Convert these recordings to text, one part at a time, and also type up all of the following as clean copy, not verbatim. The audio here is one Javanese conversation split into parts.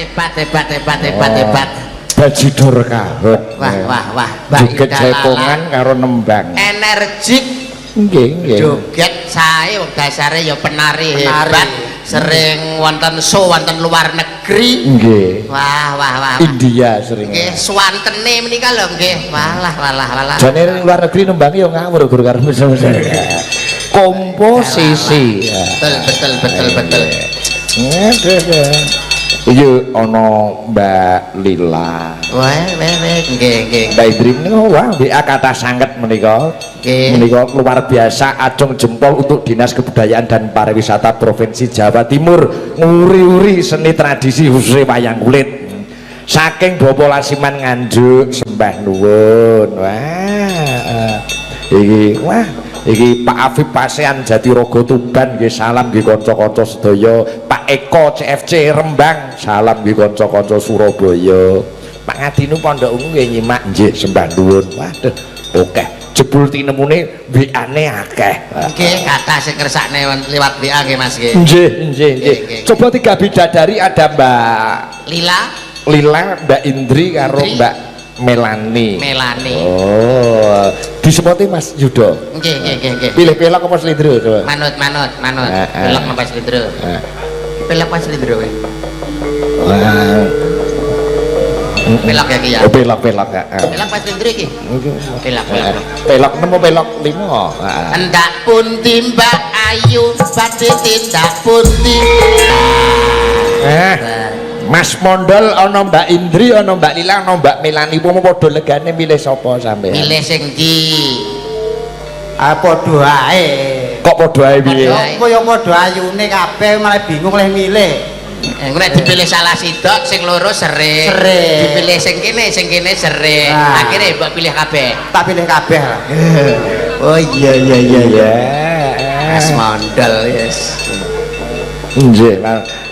Hebat, hebat, hebat, hebat, hebat. Bajidor kahut. Wah, wah, wah. Mbak Joget Ida jaipongan Lala. Karo nembang. Energik. Nggih, nggih. Joget sae, wong dasare ya penari. Penari. Hebat, sering wonten show wonten luar negeri. Nggih. Wah, wah, wah, wah. India sering. Nggih, swantene menika lho nggih. Walah, walah, walah. Jane ning luar negeri nembangi ya ngawur guru karo komposisi. Betul, betul, betul, betul. Aduh. Iki ana Mbak Lila. Wah, wah, wah, nggih, nggih. Mbak Indri menika, wah, WA kathah sanget menika. Nggih. Menika luar biasa, acung jempol untuk Dinas Kebudayaan dan Pariwisata Provinsi Jawa Timur, nguri-uri seni tradisi khususnya wayang kulit. Saking Bapak Lasiman Nganjuk, sembah nuwun. Wah, iki, wah, iki Pak Afif Pasean Jatirogo Tuban nggih, salam nggih kanca-kanca sedaya. Pak Eko CFC Rembang, salam nggih kanca-kanca Surabaya. Pak Ngadinu Pondok Ungu nggih nyimak, nggih, sembah nuwun. Waduh, akeh. Jebul tinemune WA-ne akeh. Nggih, kathah sing kersakne liwat WA nggih, Mas, nggih. Nggih. Nggih. Coba tiga bidadari, ada Mbak Lila, Lila, Mbak Indri karo Indri. Mbak Melani. Melani. Oh, disepoti Mas Yudo. Nggih. Pilih pelok apa slendro coba? Manut, manut, manut. Ah, ah. Pelok napa slendro? Ah. Pelok pas slendro kowe. Wah. Pelok ya ki ya. Oh, pelok pelok ya. Ah. Pelok pas slendro iki. Pelok, pelok. Pelok 6 apa pelok 5? Heeh. Hendak pundi Mbak Ayu badhe tindak pundi? Eh, Mas Mondol, ana Mbak Indri, ana Mbak Lila, ana Mbak Melani, umpama padha legane milih sapa sampean? Milih sing ndi? Ah, padha ae. Kok padha ae piye? Padha ae. Kaya padha ayune kabeh, malah bingung leh milih. Eh, nek dipilih salah sidok, sing loro sering. Sering. Dipilih sing kene sering. Nah. Akhirnya mbok pilih kabeh. Tak pilih kabeh lah. Oh iya iya iya Iya. Mas Mondol, yes. Nggih,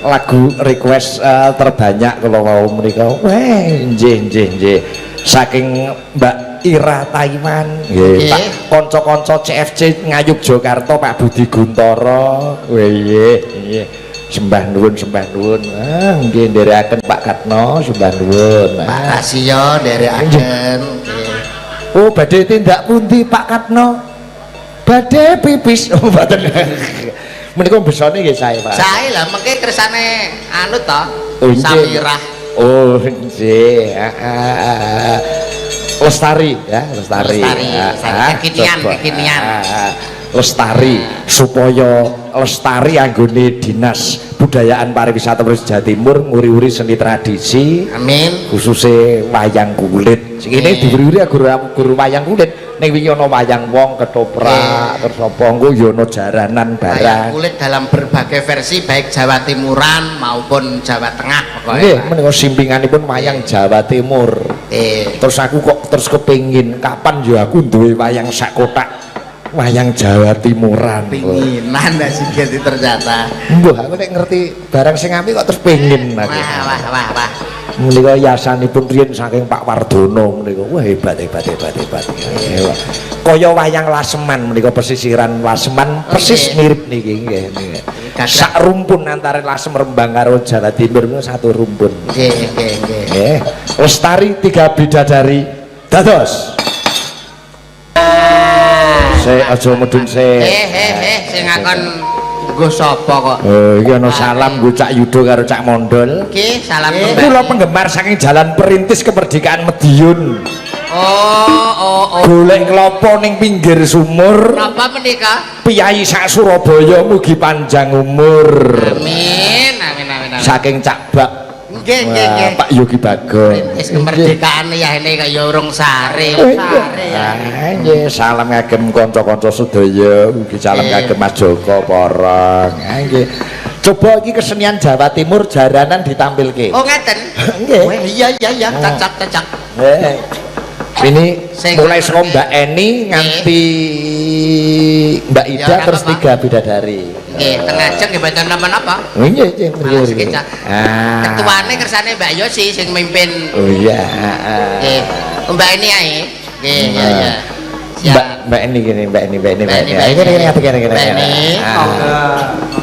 lagu request terbanyak kalau mau menika. Weh, nggih nggih nggih. Saking Mbak Ira Taiwan, nggih, Nggih. Pak kanca-kanca CFC Ngayogyakarta, Pak Budi Guntoro. Weh, nggih, nggih. Sembah nuwun, sembah nuwun. Ah, nggih, nderekaken Pak Katno, sembah nuwun. Pak Ah. Rasio nderekaken. Nggih. Oh, badhe tindak pundi, Pak Katno? Badhe pipis. Oh, mboten. Menika besone nggih sae, Pak. Sae lah, mengke kersane anu to. Oh, nggih. Samirah. Oh, nggih. Ah, ah, ah. Lestari ya, lestari. Lestari, Ah, lestari. ah, Kekinian, coba. Kekinian. Ah, ah. Lestari supaya lestari anggone Dinas Budayaan Pariwisata Provinsi Jawa Timur nguri-uri seni tradisi Amin. Khususnya wayang kulit. Sing ini diuri-uri guru guru wayang kulit. Ning wingi ana wayang wong, ketoprak, terus apa engko ya ana jaranan Wayang barang. Kulit dalam berbagai versi, baik Jawa Timuran maupun Jawa Tengah pokoknya. Nggih, Pak. menika simpinganipun wayang Jawa Timur. Terus aku kok terus kepingin, kapan ya aku duwe wayang sak kotak wayang Jawa Timuran. Pinginan nek sing ternyata. Mbah, aku nek ngerti barang sing apik kok terus pengin aku. Wah, wah, wah, wah. Menika yasanipun riyin saking Pak Wardono menika. Wah, hebat hebat hebat hebat. Hebat. Kaya wayang Laseman menika, pesisiran Laseman persis mirip niki nggih nggih. Sak rumpun antara Lasem, Rembang karo Jawa Timur niku satu rumpun. Nggih, nggih, nggih. Nggih. Lestari tiga bidadari dados. Sik, aja medun sik. Eh, eh, eh, sing ngakon nggo sapa kok? Oh, iki ana salam nggo Cak Yudo karo Cak Mondol. Oke, salam kembali. Kula penggemar saking Jalan Perintis Kemerdekaan Madiun. Oh. Golek klopo ning pinggir sumur. Napa menika? Piyai sak Surabaya mugi panjang umur. Amin, amin, amin, amin. Saking Cak Bak. Nggih, nggih, nggih. Pak Yogi Bagong. Perintis kemerdekaan ya ini kaya urung sare. Sare. Ah, nggih, salam kagem kanca-kanca sedaya, ugi salam kagem Mas Joko Porong. Ah, nggih. Coba iki kesenian Jawa Timur jaranan ditampilke. Oh, ngeten. Nggih. Weh, iya, cocok, cocok. Eh. Ini mulai saka Mbak Eni nganti Mbak Ya, Ida ora terus apa-apa. tiga bidadari. Nggih, teng ajeng nggih mboten napa-napa. Oh, iya, Malah mriki. sekecap. Ah. Ketuane kersane Mbak Yosi sing mimpin. Oh iya. Nggih. Mbak Eni ae. Nggih, iya iya. Siap. Mbak Mbak Eni gini, Mbak Eni, Mbak Eni, Mbak Mbak Eni. Eni, Ayo, gini, gini, gini, gini, Mbak gini. Eni. Ah. Monggo.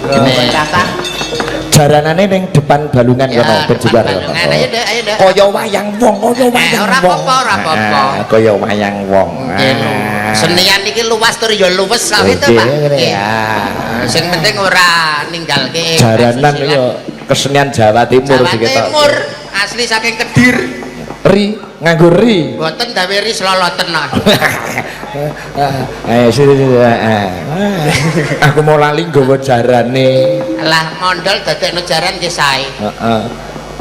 Gini. Monggo. Jaranane ning depan balungan Ya, kono ben depan jubar. balungan. Ayo, Dek, ayo, Dek. Kaya wayang wong, kaya wayang ora wong. apa-apa, ora apa-apa. Ah, kaya wayang wong. Nggih, lho. Ah. Senian iki luas tur ya luwes kok itu, Oke, Pak. ngene Nggih. ya. Sing penting ora ninggalke Jaranan kasusilan. yo kesenian Jawa Timur Jawa diketok. Timur asli saking Kedir. Ri, nganggo ri. Boten gawe ri sloloten nah. Ayo sini sini. Ah. Aku mau lali nggawa jarane. Lah mondol dadekno jaran nggih sae. Heeh.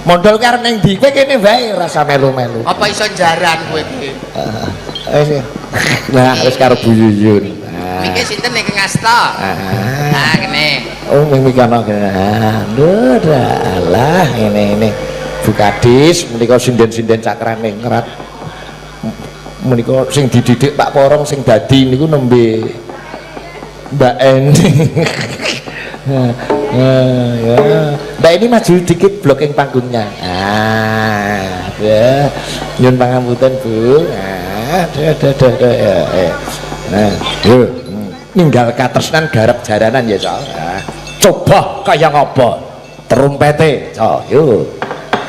Mondol ki arep ning ndi? Kowe kene wae ora usah melu-melu. Apa iso jaran kowe iki? Wis. Nah, wis karo Bu Yuyun. Nah. Niki sinten ingkang ngasta? Ah. Nah, kene. Oh, ming kono kene. Aduh, alah ngene ini. Bu Kadis menika sinden-sinden cakrane ngerat. Menika sing dididik Pak Porong sing dadi niku nembe Mbak Eni. Ah, ya. Mbak ini maju dikit blocking panggungnya. Ah, ya. Nyun pangapunten, Bu. Ah, dah dah dah dah ya. Ya. Nah, yo. Ninggal katresnan garap jaranan ya, Cok. Ah, coba kaya ngapa? Trompete, Cok. Yo.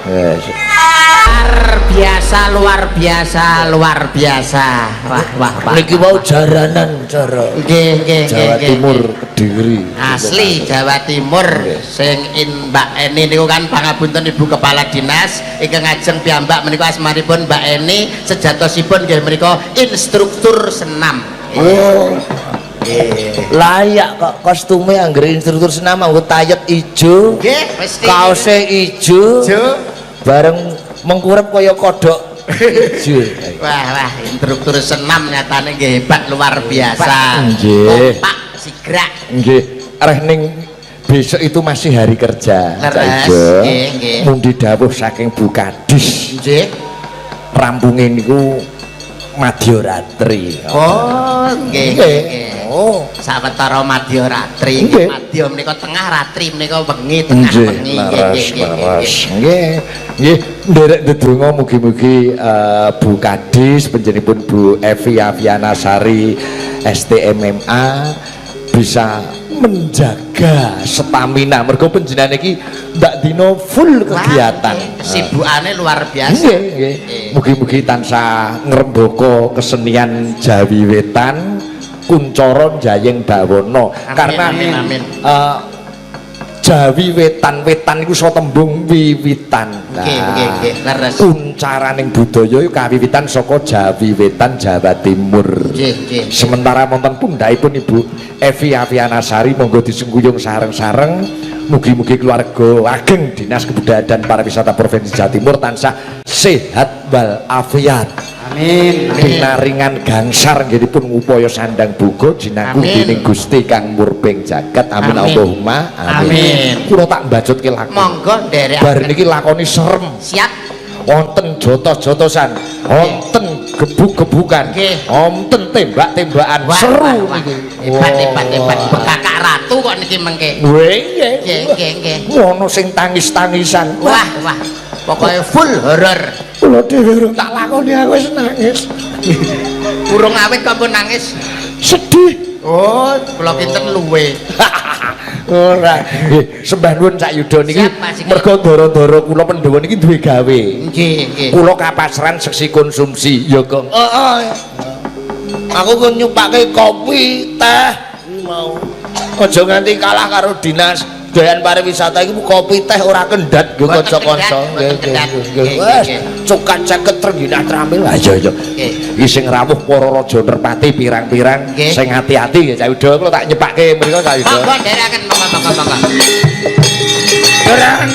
Yes. Luar biasa, luar biasa, luar biasa. Wah, wah, wah. Niki wau jaranan cara Nggih, nggih, nggih, Jawa nggih, Timur nggih. Kediri. Asli Jawa Timur sing in Mbak Eni niku kan pangapunten Ibu Kepala Dinas ingkang ngajeng piyambak menika asmanipun Mbak Eni, sejatosipun nggih menika instruktur senam. Oh. Layak kok kostume anggere instruktur senam nganggo tayet ijo. Nggih, mesti. Kaose ijo. Ijo. Bareng mengkurep kaya kodhok ijo. Wah, wah, instruktur senam nyatane nggih hebat luar biasa. Nggih. Kompak, sigrak. Nggih, areh ning besok itu masih hari kerja. Cak Leres, Ijo. nggih, nggih. Mundi dawuh saking Bu Kadis. Nggih. Rampunge niku Madyaratri. Oh, nggih, Nggih. nggih. Oh. Sawetara Madyaratri. Nggih. Madya menika tengah, ratri menika wengi, tengah Nggih, wengi. Nggih, leres, nggih, nggih, leres. nggih. Nggih. Nggih, nderek ndedonga mugi-mugi Bu Kadis panjenenganipun Bu Evi Aviana Sari STMMA bisa menjaga stamina mergo panjenengan iki mbak dino full Wah, kegiatan. nggih, kesibukane luar biasa. Nggih, nggih. Mugi-mugi tansah ngrembaka kesenian Jawi Wetan kuncara jayeng bawana. Karena amin, amin. Jawi Wetan, wetan iku saka tembung wiwitan. Nggih, nggih, nggih, leres. Kuncaraning budaya iku kawiwitan saka Jawi Wetan Jawa Timur. Nggih, nggih. Sementara wonten pundhakipun Ibu Evi Aviana Sari monggo disengkuyung sareng-sareng, mugi-mugi keluarga ageng Dinas Kebudayaan dan Pariwisata Provinsi Jawa Timur tansah sehat wal afiat. Amin. Pinaringan gangsar nggihipun ngupaya sandang boga jinangkung Amin. dening Gusti kang murbeng jagat. Amin. Amin. Allahumma amin. Amin. Kula tak mbajutke lakon. Monggo nderek. Bar niki lakoni serem. Siap. Wonten jotos-jotosan, wonten gebuk-gebukan, Nggih. wonten tembak-tembakan. Wah, Seru wah, wah. niki. Hebat, hebat, hebat. Bekakak ratu kok niki mengke. Weh, Nggih, nggih, nggih. Ono sing tangis-tangisan. Wah, wah. Pokoknya full horor. Kula dhewe urung tak lakoni aku wis nangis. Urung awit kok pun nangis. Sedih. Oh, kula kinten luwe. Ora. Nggih, sembah nuwun Cak Yuda niki Siap, Mas Sigit. mergo ndoro-ndoro kula Pandhawa niki duwe gawe. Nggih, nggih. Kula kapasran seksi konsumsi ya, Gong. Heeh. Aku kon nyupake kopi, teh mau. Aja nganti kalah karo dinas Kebudayaan pariwisata iku kopi teh ora kendhat nggo Mboten kanca-kanca. kendhat, mboten kendhat. Nggih, Nggih, wes nggih. cukat ceket trengginas tramil. Lah iya iya. Nggih. Iki sing rawuh para raja nerpati pirang-pirang Nggih. sing ati-ati ya Cak Yuda, kula tak nyepake mriku Cak Yuda. Monggo nderekaken, monggo, monggo, monggo. Derang.